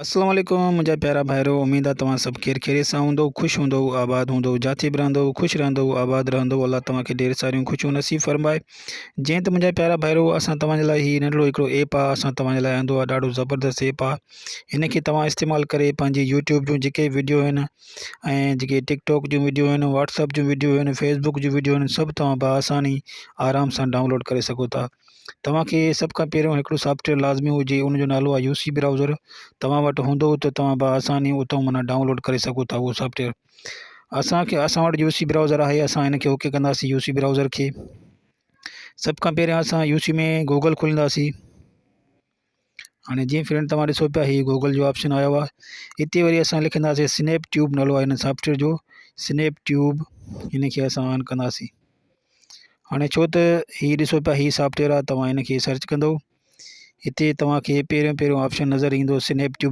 السلام عليڪم منهنجا پيارا ڀائرو اميد آ توهان سڀ خير خيريت سان هوندو خوش هوندو آباد هوندو جاٿي به رهندو خوش رهندو آباد رهندو الله توهان کي ڍير ساريون خوشيون نصيب فرمائي جئين ته منهنجا پيارا ڀائرو اسان توهان جي لاء هي ننڍڙو هڪڙو ايپ آ اسان توهان جي لاء آندو آ ڏاڍو زبردست ايپ آ هن کي توهان استعمال ڪري پنهنجي يوٽيوب جون جيڪي ويڊيو آهن ۽ جيڪي ٽڪ ٽاڪ جون ويڊيو آهن واٽس ايپ جون ويڊيو آهن فيس بڪ جون ويڊيو آهن سڀ توهان بآساني آرام سان ڊائونلوڊ ڪري سگهو ٿا توهان کي سڀ کان پهريون هڪڙو سافٽويئر لازمي هجي ان جو نالو آهي يو سي برائوزر توهان وٽ هوندو ته توهان بآساني اتان معنيٰ ڊائونلوڊ ڪري سگهو ٿا اهو سافٽويئر اسانکي اسان وٽ يو سي برائوزر آهي اسان ان کي اوڪي ڪنداسين يو سي برائوزر کي سڀ کان پهريان اسان يو سي ۾ گوگل کولينداسين هاڻي جيئن فرينڊ توهان ڏسو پيا هي گوگل جو آپشن آيو آهي هتي وري اسان لکنداسين سنيپ ٽيوب نالو آهي هن سافٽويئر جو سنيپ ٽيوب هن کي اسان آن ڪنداسين هاڻي ڇو ته هي ڏسو پيا هي سافٽويئر آهي توهان هن کي سرچ ڪندو هتي توهان کي پهريون پهريون آپشن نظر ايندو سنيپ ٽيوب.